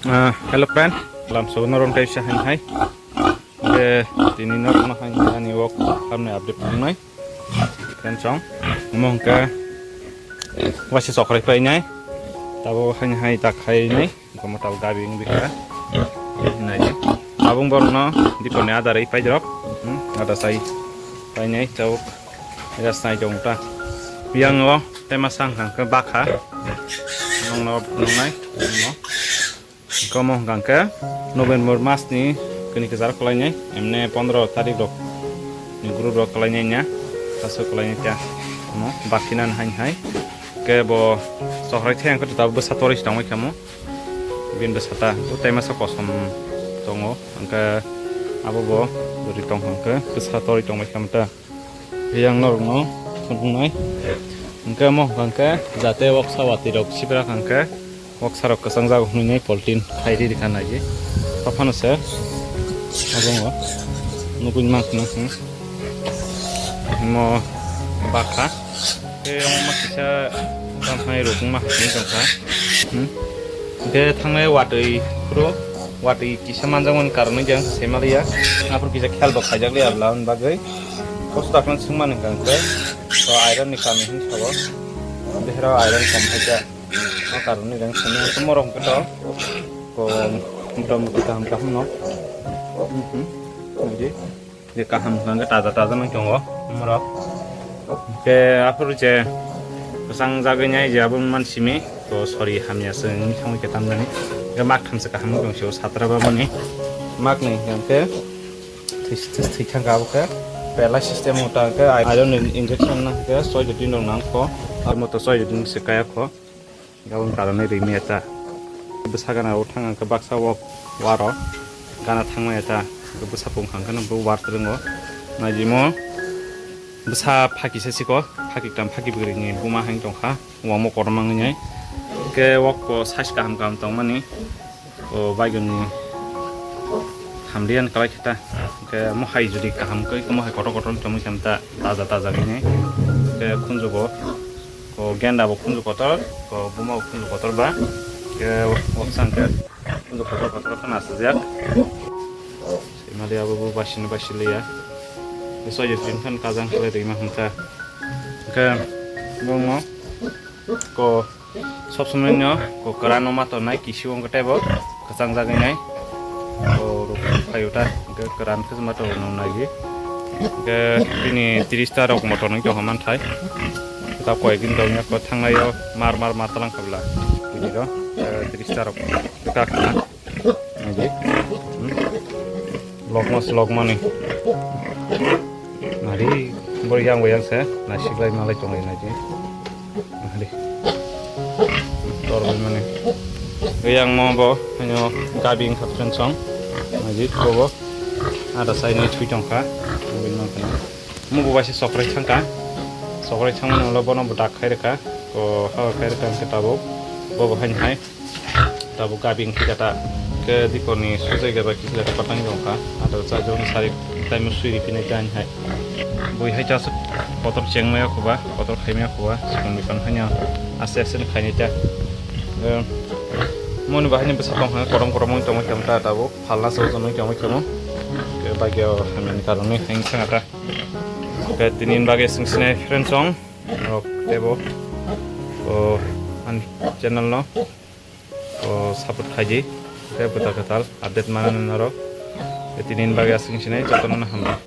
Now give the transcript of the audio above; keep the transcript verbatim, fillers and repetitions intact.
Ah, hello friend, lam sobo norok kaisa hai hai. Ke tini norok no hai ani wok hamni update wngnai. Friend song, omo hwnkhe waisa chokrai painai. Tabo hai hai tak khainai. Omo tabo gabi wng bikha. Nai. Abung borok no dipor ni adar pai jorok. Hmm, ada sai painai chawk. Ada sai jong ta. Yang o tema sang hang ke bakha. Nong no nong nai. Nong no. Komo hwnkha khe November mas ni kini kwcharo kwlainai, emne pondro tarik rok ni group rok kwlainai nya, kaso kwlainai ta. Omo bakhinan hai hai. Ke bo sohrai thai ang khe tabo bwsa toroi se tongwi khamo. Bini bwsa ta bo tai masa kosom tongo, hwnkhe abo bo ri tong hwnkhe bwsa toroi tongwi khamo ta. Yang norokno phunuknai. Hwnkhe omo hwnkha khe jate woksa watwi rok sibra hwnkha khe woksa rok kwchang jago hwnwi poltin khai riri kha nai. Aphano se abo nugwi mankha. Mo bakha. Tei omo ma kisa tamo hai rok wngma hai tongkha. Hmm. Hwnkhe thangnai watwi phuru watwi kisa manjakmani karonwi jang se maliya. Aphuru kisa khel bo khaijak liya bwla hwn bagwi. Post dakno swngmani hwnkha hwnkhe to iron ni kami hwn sabo. Behero iron kom phaikha. O karonwi jang simi hwn morok hwnkhe to ko mota moti kaham kaham no. Hmm. Nai di. Je kaham hwnkha khe taja taja nang tongo morok. Khe aphuru je kwchang jagwi nai je abo man simi to sori hamya se wngwi thangwi khe tamjani. Khe mak thamsa kaham wng tong sio satra babani. Mak ni hwnkha khe thwi thwi thangkha abo khe paralysis system wngkha khe iron injection nang khe soi jotwi nang nang kho. Abo to soi jotwi se kaya kho. Gabon karon ni rimi eta. Bwsa gana o thang ang khe baksa o waro. Gana thangma eta. Bwsa pung khang khe no bo war twrwngo. Naijimo bwsa phaki se siko. Phaki tam phaki bwrwi ni buma hang tongkha. Wamo kotor mangni nai. Ke wok ko size kaham kaham tongmani. O baigoni hamriyan kalai kheta. Ke mo hai jodi kaham kai mo hai kotor kotor tongmani khamta taja taja ni. Ke khunjugo. Ko genda bo khunju kotor, ko buma bo khunju kotor ba, ke waksa hwnkhe khunju kotor kotor khe nasajak. Swi mali abo bo basino basi liya. Soyo tin khan kajang khlai rima hwnkha. Hwnkhe bongno ko sob somoi no ko kwran no ma tongnai kisi wngkhe teibo kwchang jagwi nai. O rok phaio ta hwnkhe kwran khe ma tongo nai di. Hwnkhe bini tris ta rok motor nung tongkha manthai. Ta koi din dong ya ko thangnai o mar mar ma talang khabla. Bini ro tris ta rok ka khna. Nai di. Hmm. Lokma se lokmani. Nari bor yang bo yang se nasiklai malai tonglai nai di. Hadi. Tor bai mani. Yang mo bo, hanya gabi wngkha friend song. Majit bo bo. Ada sai ni thui tongkha. Mobile mang kana. Mo bo bai se sokrai thangka. Sokrai thangmani ulo bono bo dak khai rwkha. Ko ha khai rwkha hwnkhe tabuk. Bo bo hain hai. Tabuk gabi wngkhe kata. Ke dipor ni sujai gaba kisa kata patang tongkha. Ada cha jong sari tai mo sui ri pinai ta hain hai. Bui hai cha kotor chengmaya khuba, kotor khaimaya khuba, sikon bikan haino aste aste no khainai ta. Eh, moni bahai ni bwsa tong hai korom korom wng tongmai khe ta tabuk phalna se wng tongmai khe mo. Ke bagya hamya ni karon ni heng sanga ta. Ke tini bagya sing sinai friend song. Rok tebo. O ani channel no. O support khaidi. Ke bwta kwtal update manani norok. Ke tini bagya sing sinai jotono no hambai.